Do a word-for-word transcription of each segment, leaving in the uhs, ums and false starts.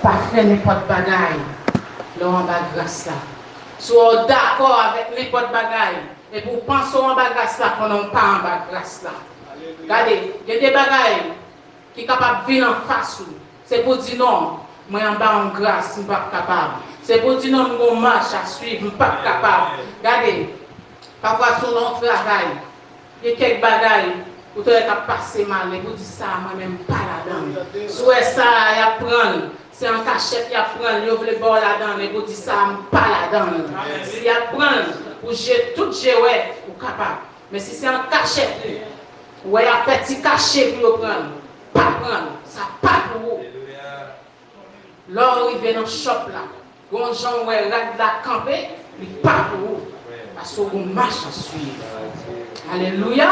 Pa fè nenpòt bagay lè w anba gras la. Si w dakò avèk nenpòt bagay, epi w panse w anba gras la, konnen w pa anba gras la. Gade, gen de bagay ki kapab vin anfas ou. Se pou di non, mwen anba yon gras, m p ap kapab. Se pou di non, m gon mach a swiv, m p ap kapab. Gade, pafwa sou nan yon travay, gen kèk bagay ou t wè k ap pase mal, epi w di sa a mwen menm m pa ladan l. Si w wè sa a y ap pran l, se an kachèt y ap pran l, yo vle ba w ladan l, epi w di sa a m pa ladan l. Si y ap pran l, pou je tout je wè, ou kapab. Men si se an kachèt li, ou wè y ap fè ti kache pou yo pran l, pa pran l, sa pa pou ou. Lè w rive nan chòp la, gon jan w wè rad la kanpe, li pa pou ou. Paske w gon mach a swiv. Alelouya!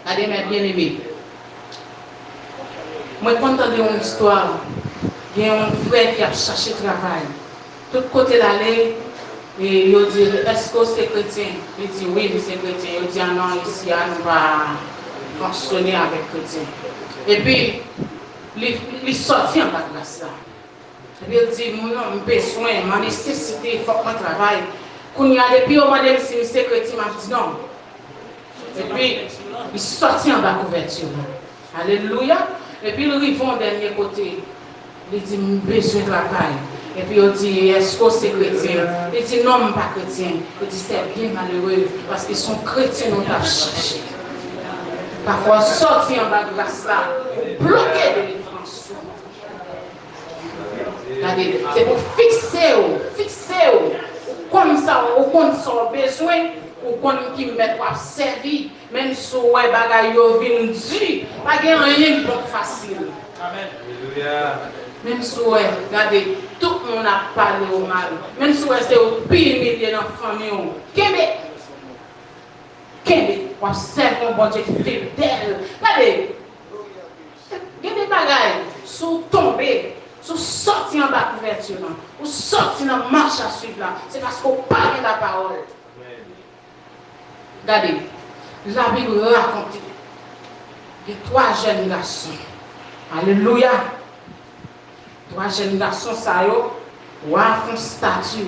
Gade, mè byeneme. Mwen konn tande yon istwa, gen yon frè ki ap chache travay. Tout kote l ale, e yo di l, èske w se kretyen? Li di, wi, m se kretyen. Yo di, a non, isi a, nou pa fonksyone avèk kretyen. Epi, li, li sòti anba gras la. Epi l di, non, m bezwen, m an nesesite, fòk mwen travay. Kounye a, depi yo mande m si m se kretyen, m ap di non. Epi, li sòti anba kouvèti la. Alelouya! Epi, l rive yon dènye kote. Li di, m bezwen travay. Epi, yo di, èske w se kretyen? Li di, non, m pa kretyen. Li di, c'est bien malheureux, paske se yon kretyen nou t ap chache. Pafwa, w sòti anba gras la, ou bloke delivrans ou. Gade, se pou fikse w, fikse w. Ou konn sa, ou konn sa w bezwen, ou konn ki mèt w ap sèvi. Menm si w wè bagay yo vin di, pa gen anyen k bon k fasil. Amèn. Alelouya. Menm si w wè, gade, tout moun ap pale w mal. Menm si w wè se ou k pi imilye nan fanmi w. Kenbe. Kenbe. W ap sèvi yon Bondye ki fidèl. Gade, gen de bagay, si w tonbe, si w sòti anba kouvèti lan, ou sòti nan mach a swiv la, se paske w pa gen lapawòl. Gade, Labib rakonte, gen twa jèn gason. Alelouya! Twa jèn gason sa yo, wa a fè yon stati,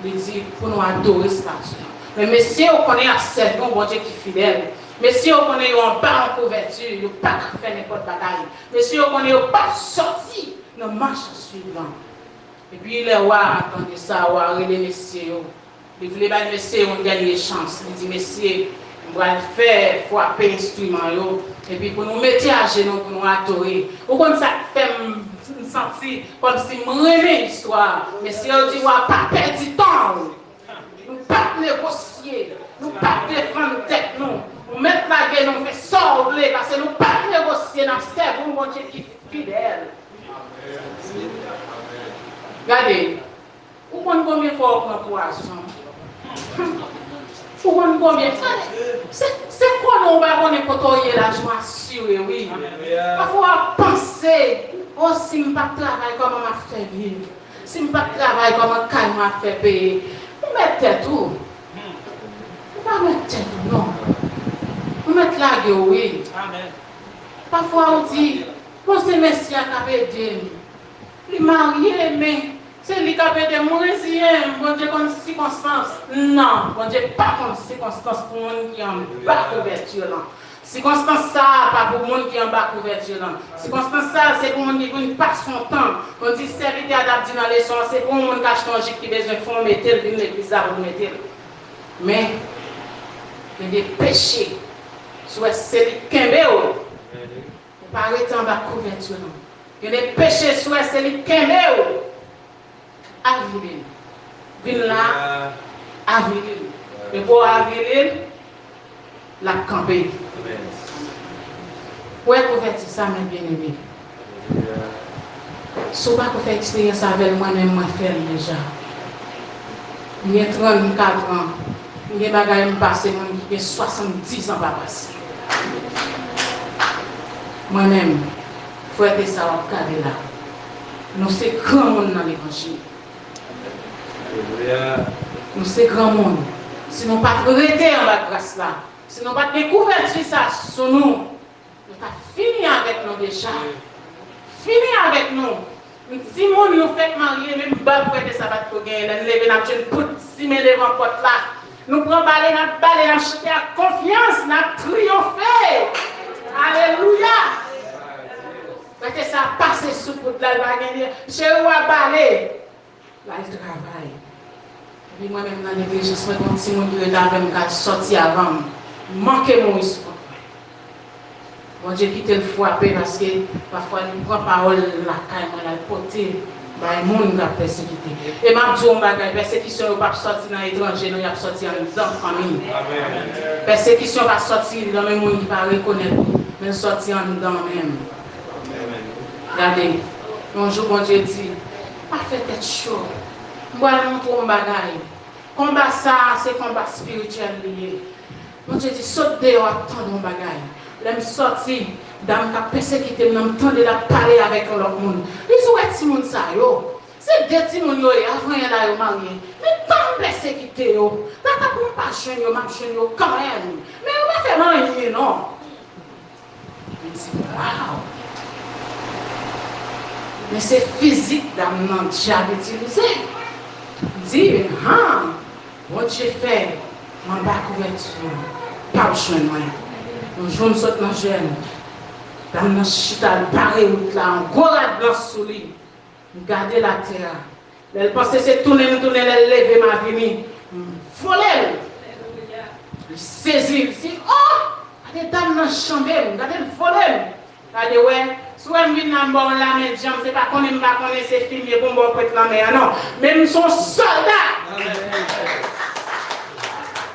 li di pou nou adore stati a. Men mesye yo konnen y ap sèvi yon Bondye ki fidèl. Mesye yo konnen yo anba yon kouvèti, yo pa ka fè nenpòt bagay. Mesye yo konnen yo p ap sòti nan mach a swiv lan. Epi lè wa a tande sa, wa a rele mesye yo. Li vle bay mesye yo yon dènye chans. Li di, mesye, m pral fè frape enstriman yo. Epi pou nou mete ajenou, pou nou adore. Ou konn sa k fè m, m santi kòmsi m renmen istwa a? Mesye yo di, wa, pa pèdi tan w. Nou p ap negosye. Nou p ap defann tèt nou. Ou mèt lage nou fè sa w vle, paske nou p ap negosye, n ap sèvi yon Bondye ki fidèl. Gade, ou konn konbyen fwa ou pran pwazon? Ou konn konbyen? Se, se konnen ou pa konnen kote w ye la, jan w asire, wi. Pafwa w ap panse, o, si m pa t travay, kòman m ap fè viv? Si m pa t travay, kòman kay mwen ap fè peye? Ou mèt tèt ou. Ou pa mèt tèt ou, non. Ou mèt lage w, wi. Pafwa ou di, bon, se mesye a k ap ede m. Li marye, men se li k ap ede m. Mwen reziyen m, Bondye konn sikonstans. Non, Bondye pa konn sikonstans pou moun ki anba kouvèti lan. Sikonstans sa a pa pou moun ki anba kouvèti lan. Sikonstans sa a se pou moun ki vin pase yon tan. Konn di sèvitè a t ap di nan leson an, se pou yon moun k achte yon jip ki bezwen fè yon mete l vin legliz la pou l mete l. Men, gen de peche, si w wè se li k kenbe w. Ou pa rete anba kouvèti w non. Gen de peche si w wè se li k kenbe w. Avili l. Vin la, avili l. Depi w avili l, l ap kanpe. Ou wè kouvèti sa, mè byeneme. Si w pako fè eksperyans avè l, mwen menm mwen fè l deja. M gen trannkat an, m gen bagay m pase moun ki gen swasanndiz an pa pase. Mwen menm, frè Tesa w ap gade la, nou se granmoun nan levanjil. Nou se granmoun. Si nou pa t rete anba gras la, si nou pa t gen kouvèti sa sou nou, yo t ap fini avèk nou deja. Fini avèk nou. Timoun nou fèk marye, menm bal pou fete sa pa t ko genyen. Lè n leve, n ap jwenn poud simen devan pòt la. Nou pran bale, n ap bale, n ap chante ak konfyans, n ap triyonfe. Alelouya! Fete sa pase sou poud la, l pa gen cheri w a bale. L al travay. Epi mwen menm nan neglijans, mwen gen yon timoun ki rete avè m, k al sòti avan m. M manke mouri sou kont mwen. Bondye kite l frape, paske pafwa li pran pawòl lakay mwen, l al pote bay moun k ap pèsekite. E m ap di w yon bagay, pèsekisyon yo p ap sòti nan etranje, non, y ap sòti anndan fanmi. Pèsekisyon pa sòti nan men moun ki pa rekonèt ou, men l sòti anndan menm. Gade, yon jou Bondye di, pa fè tèt cho. M pral montre w yon bagay. Konba sa a, se konba espirityèl li ye. Bondye di, sot deyò, w ap tande yon bagay. Lè m sòti, dam k ap pèsekite m nan, m tande l ap pale avèk yon lòt moun. Li di, w wè timoun sa yo? Se de timoun yo ye, avan yè la yo marye. Men tan m pèsekite yo. Tata pou m pa jwenn yo, m ap jwenn yo kanmenm. Men yo pa fè m anyen, non. M di, waw! Men se fizik dam nan dyab itilize. M di, han, Bondye fè m anba kouvèti an, p ap jwenn mwen. Yon jou m sot nan jèn, dam nan chita, l bare wout la, yon gwo rad blanch sou li. M gade latè a. Lè l panse se tounen m tounen, lè l leve m a vini, m vole l. Li sezi, li di, oh! Gade dam nan janbe m, gade l vole m. Gade wè, si w wè m vin la m ba w lanmen djanm, se pa konnen m pa konnen se fim ye pou m ba w pwent lanmen an non. Men m se yon sòlda.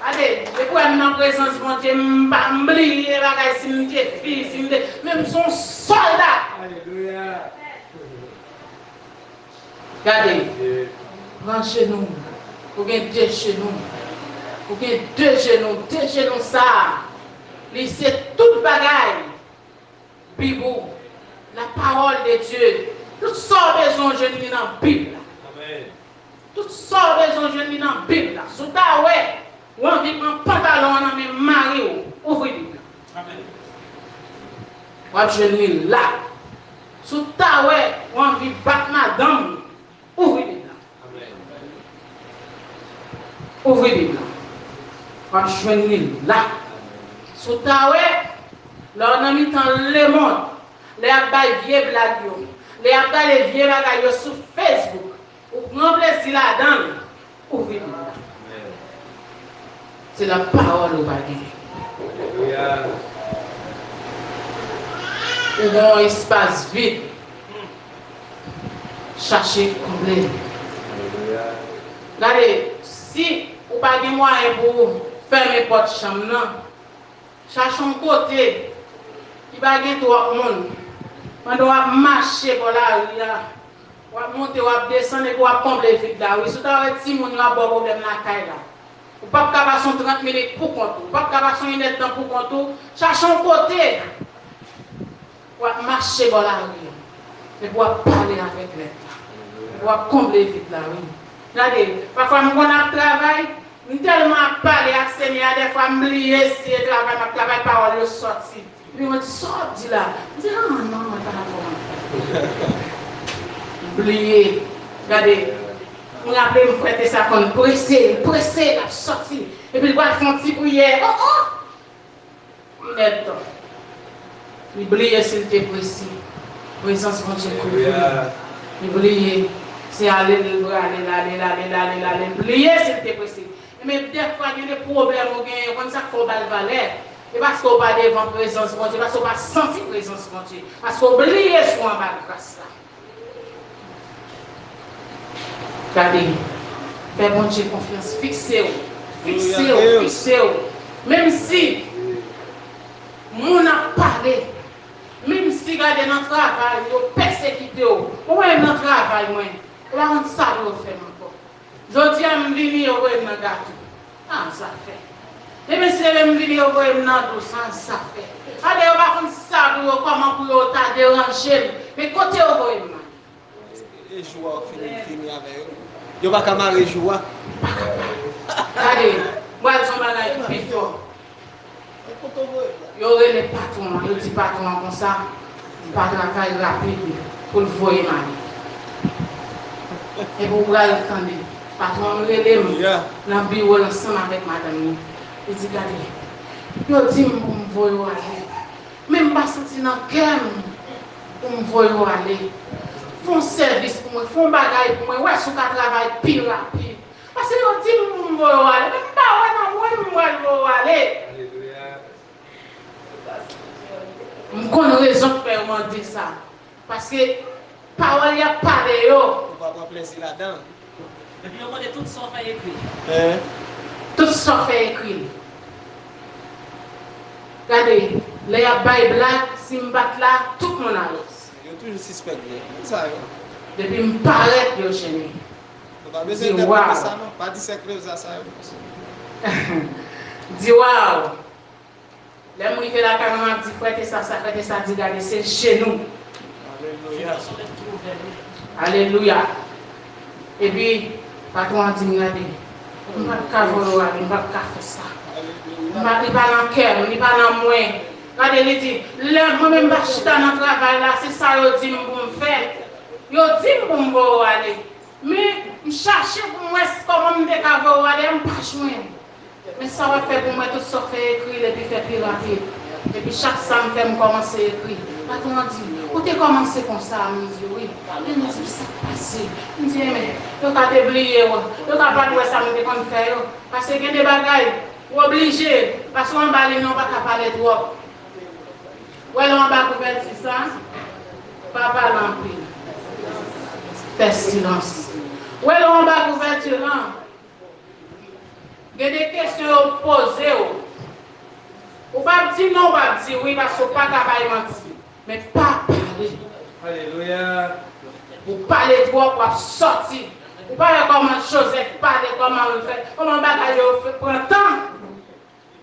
Gade, depi w wè m nan prezans Bondye, m pa m bliye bagay si m te fi, si m te, men m se yon sòlda. Gade, pran jenou. Ou gen de jenou. Ou gen de jenou. De jenou sa a, li se tout bagay. Bib ou, la parole de Dieu. Tout sa w bezwen w jwenn li nan Bib la. Tout sa w bezwen w jwenn li nan Bib la. Si w ta wè, w anvi pran pantalon an nan men mari w, ouvri Bib la. W ap jwenn li la. Si w ta wè, w anvi bat madanm ou, ouvri Bib la. Ouvri Bib la. W ap jwenn li la. Si w ta wè, lè w nan mitan lemonn, lè y ap bay vye blag yo, lè y ap gade vye bagay yo sou Facebook, ou pran plezi ladan l, ouvri Bib la. Se la pawòl ou pa gen. Ou gen yon espas vid. Chache konble l. Gade, si ou pa gen mwayen pou w fèmen pòt chanm nan, chache yon kote ki pa gen twòp moun. Pandan w ap mache bò lari a, w ap monte, w ap desann, epi w ap konble vid la. Wi, si w ta wè timoun yo ap ba w pwoblèm lakay la. Ou p ap ka pase yon trant minit pou kont ou. Ou p ap ka pase yon inèdtan pou kont ou. Chache yon kote. W ap mache bò lari an. Epi w ap pale avèk mèt la. Epi w ap konble vid la, wi. Gade, pafwa m konn ap travay, m tèlman ap pale ak Senyè a, dèfwa m bliye si e travay m ap travay, pawòl yo sòti. Epi mwen di, sa w ap di la? M di, ah, non, mwen pa dakò, mwen. M bliye. Gade, m raple m frè te sa konn prese, prese, l ap sòti. Epi l pral fè yon ti priyè. Oh, oh! Inèdtan. Li bliye si l te prese. Prezans Bondye kouvri l. Li bliye. Se ale l prale, l ale, l ale, l ale, l ale. L bliye si l te prese. Ebyen, dèfwa, gen de pwoblèm ou genyen, ou konn sa k fè w ba l valè? E paske w pa devan prezans Bondye, paske w pa santi prezans Bondye, paske w bliye si w anba gras la. Gade, fè Bondye konfyans, fikse w, fikse w, fikse w. Menm si moun ap pale, menm si, gade, nan travay, yo pèsekite w, ou wè, nan travay mwen, yo pa konn sa pou yo fè m ankò. Jodi a m vini, yo voye m nan gato. Ah, zafè. Demen si demen m vini, yo voye m nan dous. Ah, zafè. Gade, yo pa konn sa pou yo, kòman pou yo ta deranje m. Men kote yo voye m nan? E jou a w fini, fini avè yo. Yo pa ka mare jou a. Pa kapab. Gade, m pral di yon bagay ki pi fò. Yo rele patwon an, yo di patwon an konsa, m pa travay rapid pou l voye m ale. Epi w pral tande patwon an rele m nan biwo l ansanm avèk madanm li. Li di, "Gade, yo di m pou m voye w ale, men m pa santi nan kè m pou m voye w ale. Fè yon sèvis pou mwen, fè yon bagay pou mwen, wè si w ka travay pi rapid. Paske yo di m pou m voye w ale, men m pa wè nan mwen m pral voye w ale." M konn rezon k fè yo mande sa. Paske pawòl y ap pale yo, ou pa pran plezi ladan l. Epi yo mande tout sa w fè ekri. Tout sa w fè ekri. Gade, lè y ap bay blag, si m pa t la, tout moun alèz. Yo toujou sispèk vre. Moun sa yo. Depi m parèt, yo jennen. Nou pa bezwen entèprete sa non. Pa di sèk Rosa sa yo. Di, "Waw." Lè m rive lakay mwen, m ap di, "Frè Tessa sa, frè Tessa di, gade, se jenou." Alelouya. Alelouya. Epi, patwon an di m, "Gade, m p ap ka voye w ale, m p ap ka fè sa. M pa, li pa nan kè m, li pa nan mwen." Gade, li di, "Lè mwen menm m pa chita nan travay la, se sa yo di m pou m fè. Yo di m pou m voye w ale." Men, m chache pou m wè si kòman m te ka voye w ale a, m pa jwenn. Men sa w ap fè pou mwen, tout sa w fè, ekri l epi fè pi rapid. Epi chak sa m fè, m kòmanse ekri. Patwon an di, "Ou te kòmanse konsa a?" M di, "Wi." Epi m di, "Sa k pase?" M di, "Enben, yo ka te bliye w. Yo ka pa t wè sa m te konn fè yo. Paske gen de bagay, w oblije, paske w anba limyè, w pa ka pale twòp." Wè lè w anba kouvèti sa, pa pale anpil. Fè silans. Wè lè w anba kouvèti lan, gen de kesyon yo poze w. Ou p ap di non, ou p ap di wi, paske w pa ka bay manti. Men pa pale. Alelouya. Ou pale twòp, w ap sòti. Ou pa wè kòman Joseph pale, kòman l fè, kòman bagay yo fè pran tan.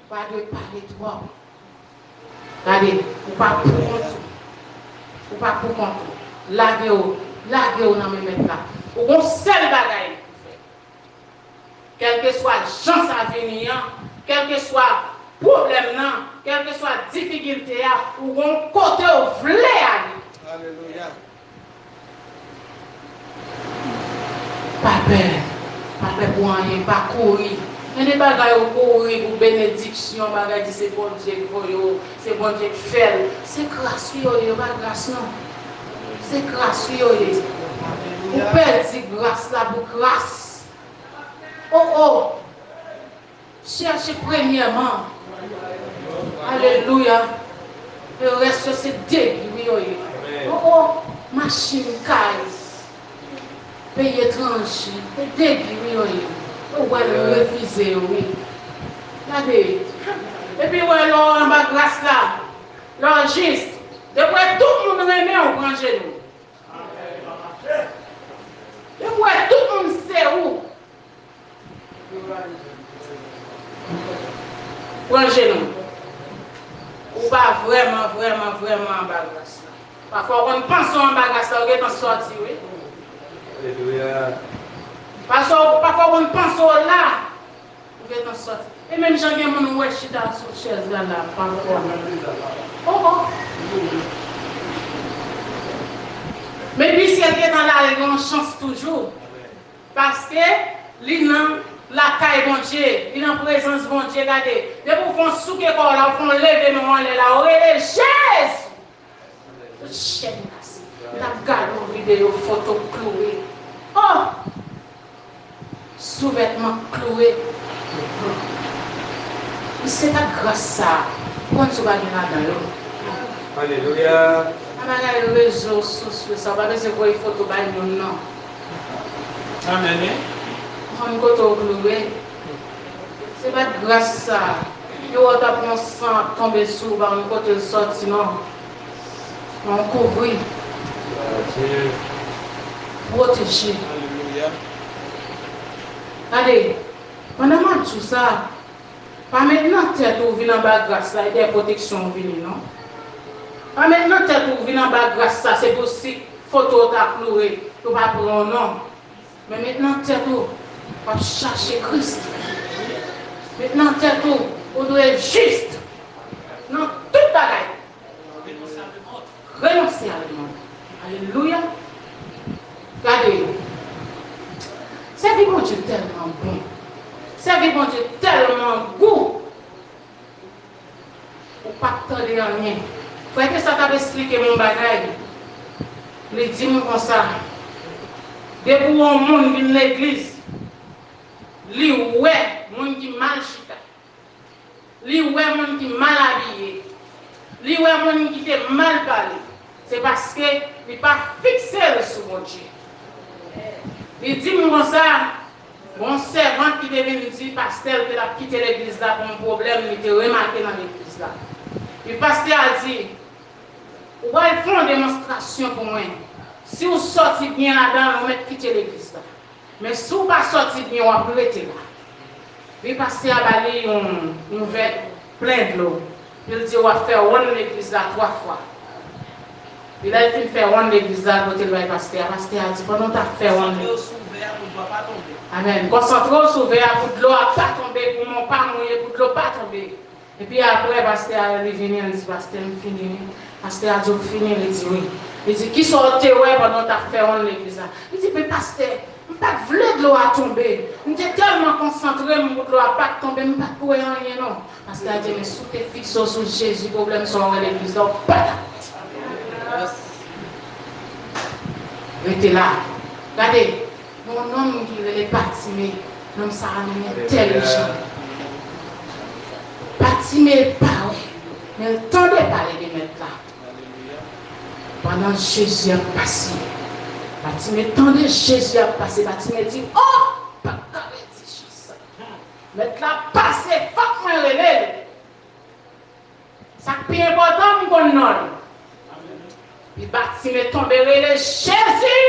Pa dwe pale twòp. Gade, ou pa pou kont ou. Ou pa pou kont ou. Lage w, lage w nan men mèt la. Ou gon sèl bagay pou fè. Kèlkeswa jan sa vini an, kèlkeswa pwoblèm nan, kèlkeswa difikilte a, ou gon kote w vle ale. Alelouya. Pa pè. Pa pè pou anyen. Pa kouri. Gen de bagay ou kouri pou benediksyon, bagay di se Bondye k voye w, se Bondye k fè l. Se kras wi yo ye, yo pa gras non. Se kras wi yo ye. Ou pèdi gras la pou kras. O, o. Chèche premyèman. Alelouya. Lerès yo se degi wi yo ye. O, o, machin, kay, peyi etranje, se degi wi yo ye. Ou wè l refize yo wi. Gade. Epi wè lè w anba gras la, lè w jis, depi w wè tout moun renmen w, pran jenou. Depi w wè tout moun se ou, pran jenou. Ou pa vrèman, vrèman, vrèman anba gras la. Pafwa w konn panse w anba gras la, ou gentan sòti wi. Alelouya. Pafwa, pafwa w konn panse w la, ou gentan sòti. E menm jan gen moun ou wè chita sou chèz la, la, pa fò. O, o. Men piske l gentan la, li gen yon chans toujou. Paske li nan lakay Bondye, li nan prezans Bondye. Gade, depi w fè yon souke kò w la, ou fè yon leve men w anlè la, ou rele Jezi! Tout chèn kase. M t ap gade yon videyo foto kloure. O! Souvètman kloure. Misye pa t gras sa. Ou konn si w pa gen ladan yo. Alelouya. Nan bagay rezo sosyo sa, ou pa bezwen voye foto bay moun non. Amèn wi. Ou konn kote w kloure. Se pa t gras sa. Yo wè w t ap pran san ap tonbe sou ou, pa konn kote l sòti non. Yon kouvri. Pwoteje. Alelouya. Gade, pandan m ap di w sa, pa met nan tèt ou vin anba gras la e dèyè pwoteksyon w vini non. Pa met nan tèt ou vin anba gras la se pou si foto w ta kloure, yo pa pran w non. Men met nan tèt ou, w ap chache Kris. Met nan tèt ou, ou dwe jis nan tout bagay. Renonse a lemonn. Alelouya. Gade, Bondye tèlman bon. Sèvi Bondye tèlman gou. Ou p ap tande anyen. Frè Kesa t ap esplike m yon bagay. Li di m konsa, depi yon moun vin legliz, li wè moun ki mal chita. Li wè moun ki mal abiye. Li wè moun ki te mal pale. Se paske li pa fikse l sou Bondye. Li di m konsa, gon sèvant ki te vin di pastè l ke l ap kite legliz la pou yon pwoblèm li te remake nan legliz la. Epi pastè a di, ou pral fè yon demonstrasyon pou mwen. Si w sòti byen ladan l, ou mèt kite legliz la. Men si w pa sòti byen, w ap rete la. Epi pastè a ba li yon, yon vè plen dlo. Epi l di, w ap fè wonn legliz la twa fwa. Epi lè l fin fè wonn legliz la, l pote l bay pastè a. Pastè a di, pandan w t ap fè wonn. Amèn. Konsantre w sou vè a pou dlo a pa tonbe, pou men w pa mouye, pou dlo pa tonbe. Epi apre, pastè a, li vini, li di, pastè, m fini, wi. Pastè a di, ou fini? Li di, wi. Li di, kisa w te wè pandan w t ap fè wonn legliz la? Li di, men pastè, m pa t vle dlo a tonbe. M te tèlman konsantre m pou dlo a pa t tonbe, m pa t wè anyen, non. Pastè a di, men si w te fikse w sou Jezi, pwoblèm sa w wè legliz la, ou pa t ap wè. Rete la. Gade, yon nonm ki rele Batime. Nonm sa a, li entèlijan. Batime pa wè, men l tande pale de Mèt la. Pandan Jezi ap pase, Batime tande Jezi ap pase, Batime di, o, pa ka redi jan sa. Mèt la pase, fòk mwen rele l. Sa k pi enpòtan, m konn non l. Epi Batime tonbe rele, Jezi,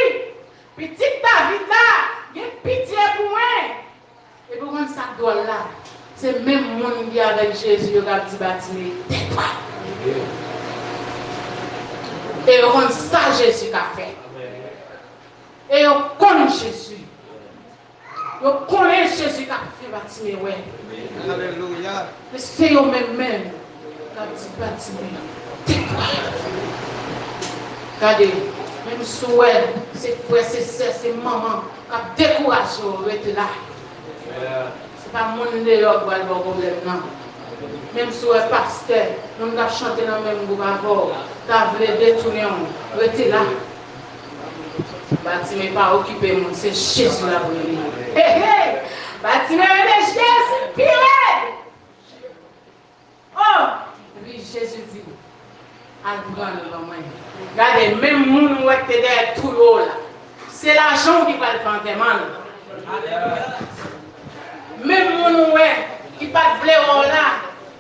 pitit David la, gen pitye pou mwen. Epi w konn sa k dwòl la? Se menm moun ki avèk Jezi yo k ap di Batime, tètwa. E yo konn sa Jezi ka fè. E yo konn Jezi. Yo konnen Jezi k ap fè Batime wè. Alelouya. Men se yo menm menm k ap di Batime, tètwa. Gade, menm si w wè se frè, se sè, se manman k ap dekouraje w, rete la. Se pa moun deyò k pral ba w pwoblèm nan. Menm si w wè pastè, moun k ap chante nan menm gwoup avè w, ta vle detounen w, rete la. Batime pa okipe moun, se Jezi l ap rele. Hey, hey! Batime rele Jezi pi rèd. Oh! Epi Jezi di, al pran l ban mwen. Gade, menm moun ou wè ki te dèyè touye w la, se lajan w ki pral fè antèman l. Menm moun ou wè ki pa t vle wè w la,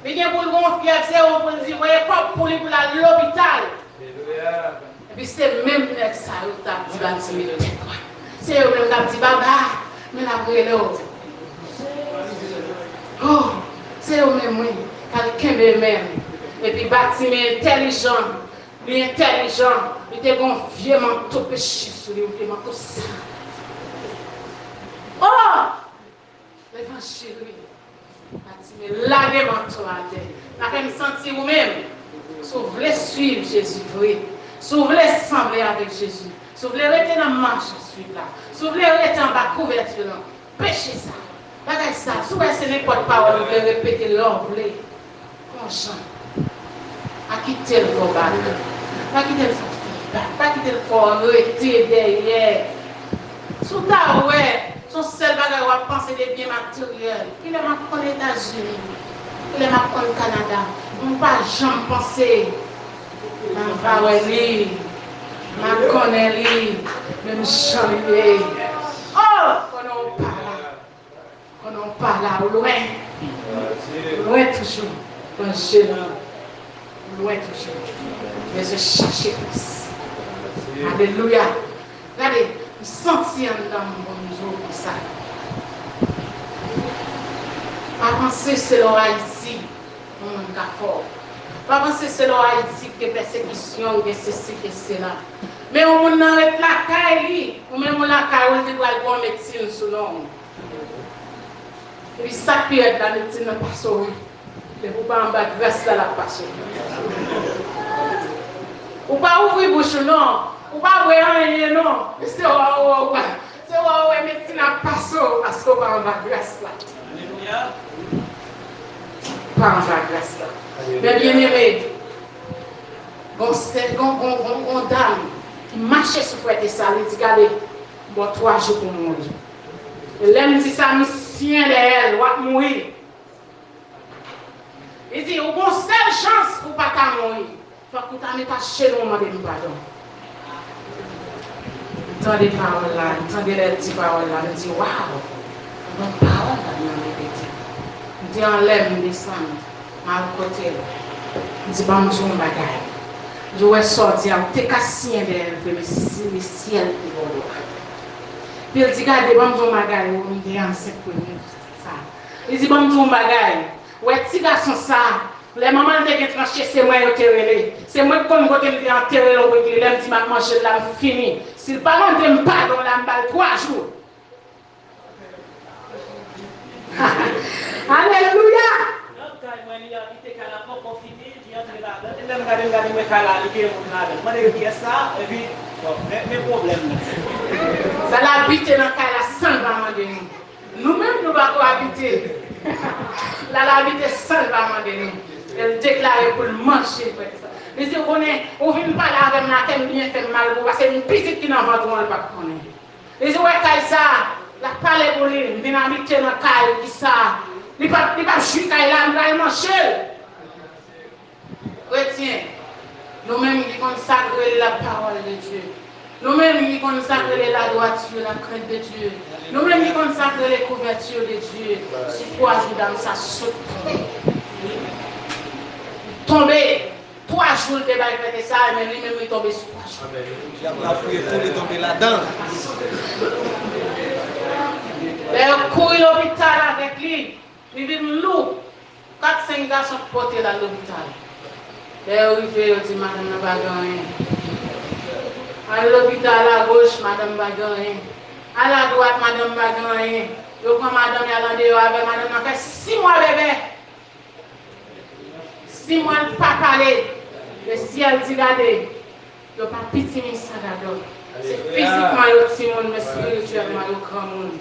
li gen pou l gon fyèv, se ou pou l di voye kòb pou li pou l al lopital. Epi se menm nèg sa yo k t ap di Batime tèt dwat. Se yo menm k ap di baba, men n ap rele w. Oh, se yo menm wi, k al kenbe men l. Epi Batime entèlijan, li entèlijan, li te gen yon vye manto peche sou li, yon vye manto sal. Oh! Levanjil, wi. Batime lage manto atè. Sa fè m santi ou menm, si w vle swiv Jezi vre, si w vle sanble avèk Jezi, si w vle rete nan mach a swiv la, si w vle rete anba kouvèti lan, peche sa, bagay sa, si w wè se nenpòt pawòl ou vle repete lè w vle, Konjan? Pa kite l fè w bagay. Pa kite l fè w bagay. Pa kite l fè w rete dèyè. Si w ta wè, se yon sèl bagay w ap panse de byen materyèl. Kilè m ap konn Etazini? Kilè m ap konn Kanada? M pa janm panse. M ap va wè li. M ap konnen li. Menm jan l ye. Oh! Konnen w pa la. Konnen w pa la, ou lwen. Ou lwen toujou. Nan je nou, ou lwen toujou. Bezwen chache plis. Alelouya. Gade, m santi anndan m, bon, m di w konsa. Pa panse se lè w Ayiti yon moun ka fè w. Pa panse se lè w Ayiti k gen pèsekisyon, k gen sesi, k gen sela. Men yon moun nan ret lakay li, ou menm ou lakay ou, li te pral gen yon medsin sou non w. Epi sa k pi rèd la, medsin nan pase w wi. Depi w pa anba gras la, l ap pase w. Ou pa ouvri bouch ou non. Ou pa bwè anyen non. Se wè w wè, se wè w wè medsin ap Pase w, paske w pa anba gras la. Alelouya. Pa anba gras la. Men byeneme, gon sè, gon, gon, gon, gon dam ki mache sou fwète sa, li di, "Gade, m ba w twa jou pou w mouri." E lè m di sa, m siyen dèyè l, "W ap mouri." Li di, "Ou gon sèl chans pou w pa ta mouri. Fòk ou ta met ajenou w mande m padon." M tande pawòl la, m tande lè l di pawòl la, m di, "Waw! Bon pawòl la m nan repete." M te anlè, m desann, m al kote l. M di, "Ban m di w yon bagay." M di, "Ou wè sa w di a, ou te ka siyen dèyè l vre, men se, se syèl ki ba w dwa." Epi l di, "Gade, ban m di w yon bagay, ou m te ansent premye sa." Li di, "Ban m di w yon bagay. Ou wè ti gason sa a, lè manman l te gen tranche, se mwen yo te rele. Se mwen k konn kote m te antere l, ou wè, lè m di m ap manje l la, m fini. Si l pa mande m padon la, m ba l twa jou." Alelouya! Lòt kay mwen, li abite kay la poko fini, li antre ladan. E lè m gade, m gade, m wè kay la, li gen moun ladan. M mande yo kiyès sa, epi, bon, men, men pwoblèm nan. Sa l abite nan kay la san l pa mande nou. Nou menm, nou pa ko abite. L al abite san l pa mande nou. E l deklare pou l manje, frè sa. Li di, "Ou konnen, ou vin pale avè m la, kè m byen fè m mal pou ou, paske m pitit ki nan vant ou an, l pa t konnen." Li di, "Ou wè kay sa a, l ap pale pou li, m vin abite nan kay ki sa a. Li p ap, li p ap jwi kay la, m pral manje l." Kretyen, nou menm ki konn sa k rele la parole de Dieu, nou menm ki konn sa k rele la droiture, la crainte de Dieu, nou menm ki konn sa k rele couverture de Dieu, sou twa jou dam sa sot tonbe. Tonbe, twa jou l te bay fwète sa, men li menm li tonbe sou twa jou. Dyab la fouye tou, li tonbe ladan. Lè yo kouri lopital avèk li, li vin lou. Kat, senk gason k pote l al lopital. Lè yo rive, yo di, "Madanm nan pa gen anyen." Al lopital agoch, madanm pa gen anyen. Al adwat, madanm pa gen anyen. Yo pran madanm, y al andeyò avè madanm nan, fè sis mwa bebe. Sis mwa l pa pale. Lesyèl di, "Gade, yo pa piti men sa gadò." Se fizikman yo timoun, men espirityèlman yo granmoun.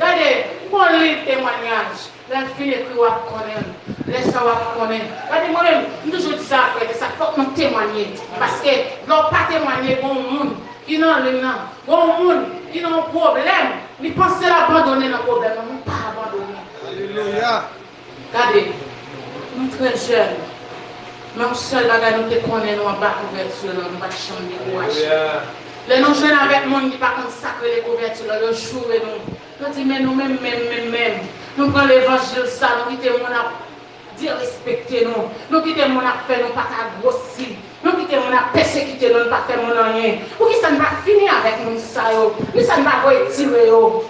Gade, m gon liv temwanyaj. Lè l fin ekri, w ap konnen l. Lè sa w ap konnen. Gade, mwen menm, m toujou di sa, frè, se sa, fòk nou temwanye. Paske, lè w pa temwanye, gon moun ki nan liy nan, gon moun ki nan yon pwoblèm, li panse l abandone nan pwoblèm nan, men w pa abandone. Alelouya. Gade, nou trè jèn, men yon sèl bagay nou te konnen, nou anba kouvèti la, nou pa t janm dekouraje. Lè nou jwenn avèk moun ki pa konn sa k rele kouvèti la, yo joure nou. Yo di, "Men nou menm, menm, menm, menm, nou pran levanjil sa, nou kite moun ap derespekte nou, nou kite moun ap fè nou pa ka gwosi, nou kite moun ap pèsekite nou, nou pa fè moun anyen. Poukisa n pa fini avèk moun sa yo? Poukisa n pa voye tire yo?"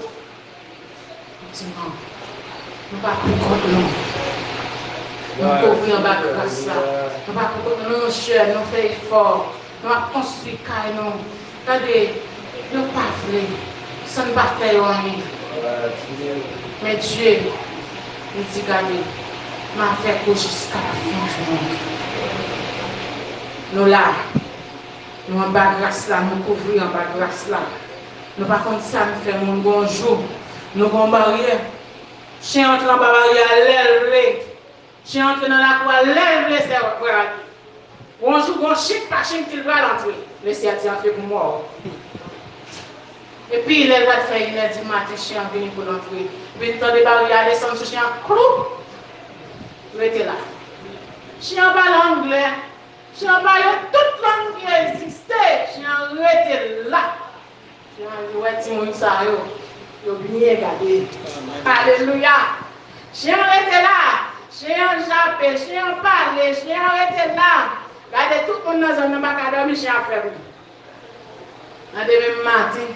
M di, "Non, nou pa pou kont nou. Nou kouvri anba gras la. Nou pa pou kont nou, nou jèn, nou fè efò. Nou ap konstwi kay nou. Gade, yo pa vle. Sa n pa fè yo anyen." Men Dye, li di, "Gade, m avèk ou jiska la fen di mond." Nou la. Nou anba gras la, nou kouvri anba gras la. Nou pa konn sa n fè moun. Gon jou, nou gon baryè. Chen antre anba baryè a lè l vle. Chen antre nan lakou a lè l vle, sè, frè a di. Gon jou, gon chen k pa chen ki l pral antre. Mesye a di, "Antre pou mò." Epi, lè l pral fè inè di maten, chen an vini pou l antre. Epi, l tande baryè a desann sou chen an, kloup! Rete la. Chen an pale anglè. Chen an pale tout lang ki egziste. Chen an rete la. Chen an di, "Wè timoun sa yo, yo byen gade." Alelouya! Chen an rete la. Chen an jape, chen an pale, chen an rete la. Gade, tout moun nan zòn nan pa ka dòmi, chen an ap fè bri. Nan demen maten,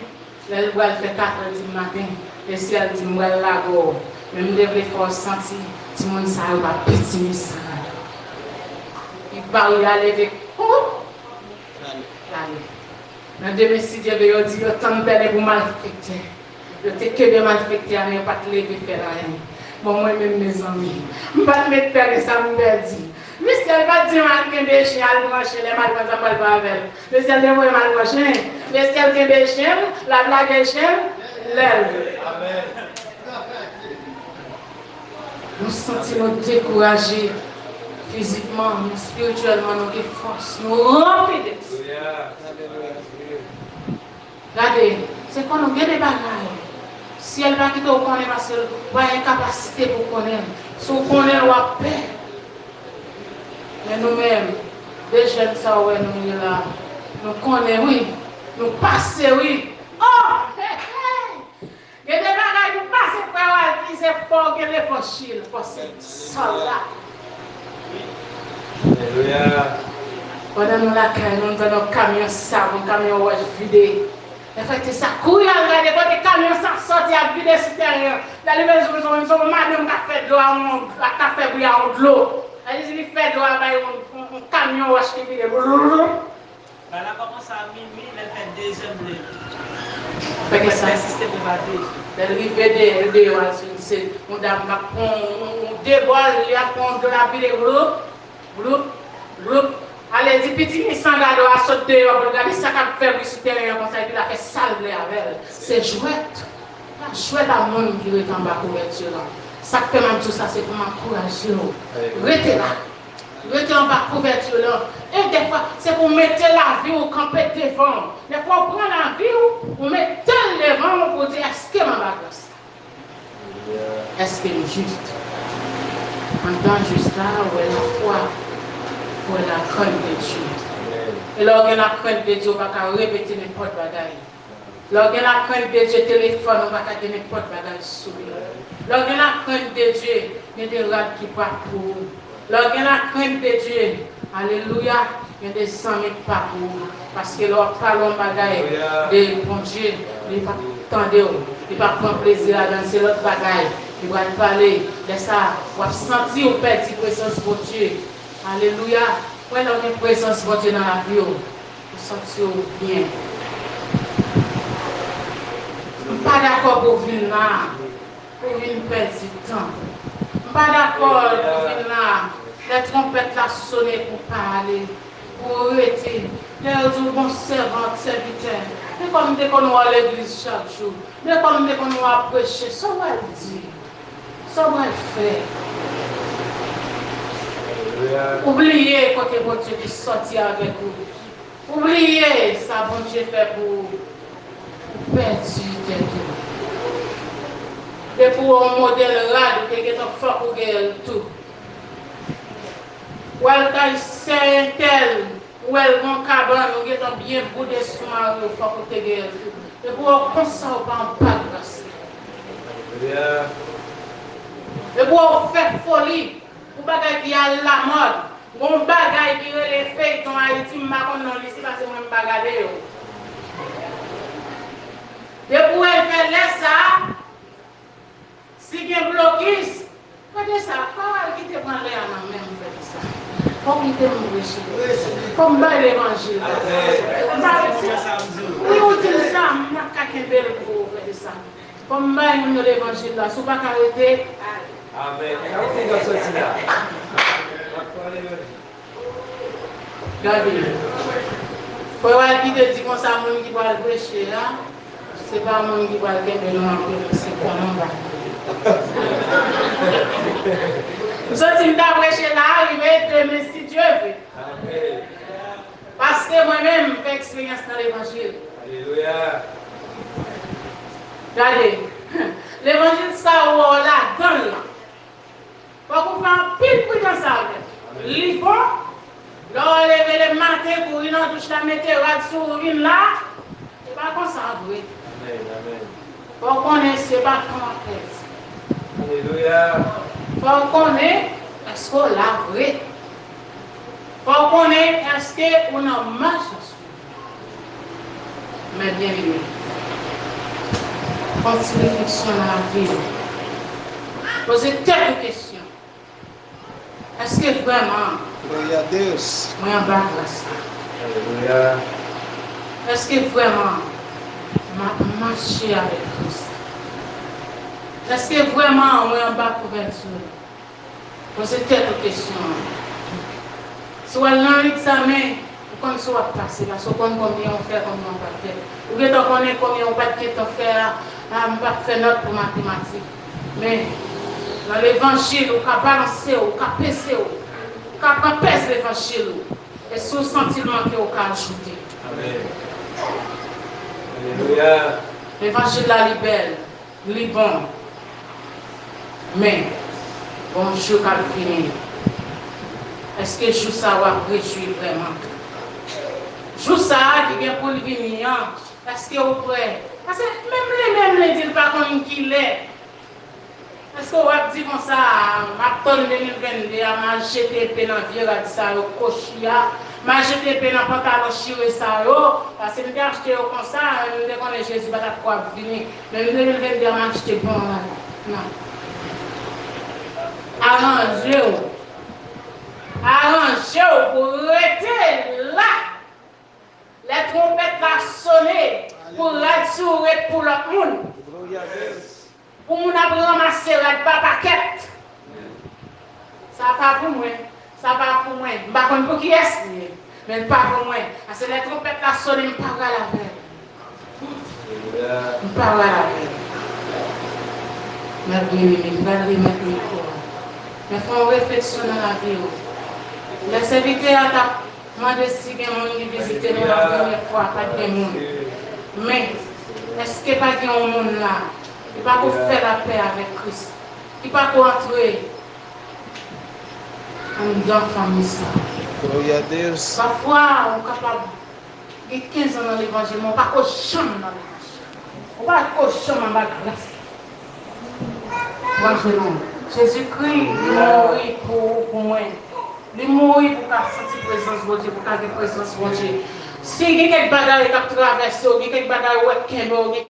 lè l pral fè katrè di maten, lesyèl di, "M pral lage w, men m te vle fè w santi timoun sa yo pa piti men san radò." Epi baryè a leve, koup! L ale. Nan demen, si Dye vle, yo di yo tann pèlen pou malfektè. Yo te kenbe malfektè a, men yo pa t leve fè l anyen. Bon, mwen menm, mezanmi, m pa t met pèlen sa, m pèdi. Lesyèl pa t di m al kenbe chen, al pran chen, lè m al pran sa, m pral pran avè l. Lesyèl te voye m al pran chen. Lesyèl kenbe chen l, l ap lage chen l, lè l vle. Nou santi nou dekouraje fizikman, men espirityèlman, nou gen fòs, nou ranpli de Gade, se konnen w gen de bagay. Syèl pa kite w konnen paske l ba w enkapasite pou w konnen l. Si w konnen l, w ap pè. Men nou menm, de jèn sa w wè nou ye la, nou konnen wi, nou pase wi. Oh! Hey, hey! Gen de bagay nou pase frè Walky, se fò w gen levanjil, fò se sa w la. Alelouya. Pandan nou lakay nou, nou tande yon kamyon sab, yon kamyon wòch vide. Lè frè te sa kouri al gade kote kamyon sa sòti ap vide sou tèren an. Lè li vin sou, sou, sou madanm k ap fè dlo a, yon, k ap fè bri a yon dlo. Lè li di li fè dlo a bay yon, yon, yon kamyon wòch ki vide. Bagay la kòmanse a minui, lè l fè de zè m leve. Fè ki sa? Mwen pèsiste pou l pa de zè. Lè l rive de, deyò a, se, se yon dam k ap pran yon, yon, yon de bòl, li ap pran yon dlo, l ap vide, gloup, gloup, gloup. Ale, di pitit li san gade w a sot deyò pou l gade sa k ap fè bri sou tèren an konsa, epi l ap fè sa l vle avè l. Se jwèt. Pa jwèt a moun ki rete anba kouvèti lan. Sa k fè m ap di w sa, se pou m ankouraje w. Rete la. Rete anba kouvèti lan. E dèfwa, se pou w mete lavi w kanpe devan w. Dèfwa, w pran lavi w, ou mete l devan w pou w di, èske m anba gras la? Èske m jis? Anndan jis la, ou wè lafwa, ou wè lakrent de Dye. E lè w gen lakrent de Dye, ou pa ka repete nenpòt bagay. Lè w gen lakrent de Dye, telefòn ou pa ka gen nenpòt bagay sou li. Lè w gen lakrent de Dye, gen de rad ki pa pou ou. Lè w gen lakrent de Dye, alelouya, gen de zanmi k pa pou ou. Paske lè w ap pale yon bagay de Bondye, li p ap tande w, li p ap pran plezi ladan l, se lòt bagay li pral pale. Lè sa a, w ap santi w pèdi prezans Bondye. Alelouya! Wè lè w gen prezans Bondye nan lavi w. Ou santi w byen. M pa dakò pou w vin la, pou w vin pèdi tan. M pa dakò pou w vin la, lè twonpèt la sone pou w pa ale, pou w rete. Lè yo di w, bon sèvant, sèvitè, men kòm m te konn wè w legliz chak jou, men kòm m te konn wè w ap preche, sa w pral di? Sa w pral fè? Ou bliye kote Bondye te sòti avèk ou. Ou bliye sa Bondye fè pou ou. Ou pèdi tèt ou. Depi w wè yon modèl rad, ou te gentan fòk ou genyen l tou. W al kay sè entèl, ou wè l gon kabann, ou gentan byen boude sou mari w, fòk ou te genyen l tou. Depi w wè w konsa, ou pa anba gras la. Depi w wè w fè foli, yon bagay ki alamòd, gon bagay ki rele feyton Ayiti, m pa konn non li, se paske mwen m pa gade yo. Depi w wè l fè lè sa a, si gen blokis, frè de sa, pa al kite pran lè a nan men m, frè de sa. Fò w kite m preche. Fò m bay levanjil la. M pa, wi, ou di m sa, m pa ka kenbe l pou ou, frè de sa. Fò m bay moun yo levanjil la. Si w pa ka rete, ale. Amèn. Gade. Frè Walky te di konsa, moun ki pral preche a, se pa moun ki pral kenbe nou anpil, se konnen w pa kenbe. M santi m ta preche la, rive demen, si Dye vle. Paske mwen menm, m fè eksperyans nan levanjil. Alelouya. Gade, levanjil sa ou wè w ladan l lan. Fòk ou fè anpil pridans avè l. Li bon, lè w leve lematen, kouri nan douch la, mete rad sou ou, vin la, se pa konsa vre. Amèn, amèn. Fò w konnen se pa tan w ap pèdi. Alelouya. Fò w konnen èske w la vre. Fò w konnen èske ou nan mach. Mè byeneme, fè yon ti refleksyon nan lavi w. Poze tèt ou kesyon. Èske vrèman Gloria a Deus. Mwen anba gras la? Alelouya. Èske vrèman m ap mache avèk Kris la? Èske vrèman mwen anba kouvèti l? Poze tèt ou kesyon an. Si w al nan egzamen, ou konn sa w ap pase, paske ou konn konbyen ou fè, konbyen ou pa fè. Ou gentan konnen konbyen ou pa t gentan fè a, a, m p ap fè nòt pou matematik. Men, nan levanjil, ou ka balanse, ou ka peze, ou ka pran pèz levanjil ou. E si w santi l manke, ou ka ajoute. Amèn. Alelouya. Levanjil la, li bèl. Li bon. Men, gon jou k ap vini. Èske jou sa a w ap rejwi vrèman? Jou sa a ki gen pou l vini an, èske w prè? Paske menm li menm, li di l pa konn kilè. Èske w ap di konsa, "M ap tann de mil venn de a, m a jete epe nan vye rad sa yo, kochi a, m a jete epe nan pantalon chire sa yo, paske m te achte yo konsa, m te konnen Jezi pa t ap ko ap vini." Men m de mil venn de a, m achte bon rad. Non. Aranje w. Aranje w pou rete la. Lè twonpèt la sone, pou rad sou ret pou lòt moun. Pou moun ap ranmase rad pa pakèt. Sa pa pou mwen. Sa pa pou mwen. M pa konn pou kiyès li ye. Men l pa pou mwen. Paske lè twonpèt la sone, m pa pral avè l. M pa pral avè l. Mèt Byeneme, m pral remèt mikwo a. Men fè yon refleksyon nan lavi w. Lè sèvitè a t ap mande si gen moun ki vizite nou la premyè fwa, pa t gen moun. Men, èske pa gen yon moun la ki pa ko fè lapè avèk Kris? Ki pa ko antre anndan fanmi sa? Gloria a Deus. Pafwa, ou kapab gen kenz an nan levanjil, men ou pa ko janm nan levanjil. Ou pa ko janm anba gras. Mwen, se nou. Jezikri, li mouri pou ou, pou mwen. Li mouri pou w ka santi prezans Bondye, pou w ka gen prezans Bondye. Si gen kèk bagay k ap travèse w, gen kèk bagay ou wè k kenbe w, gen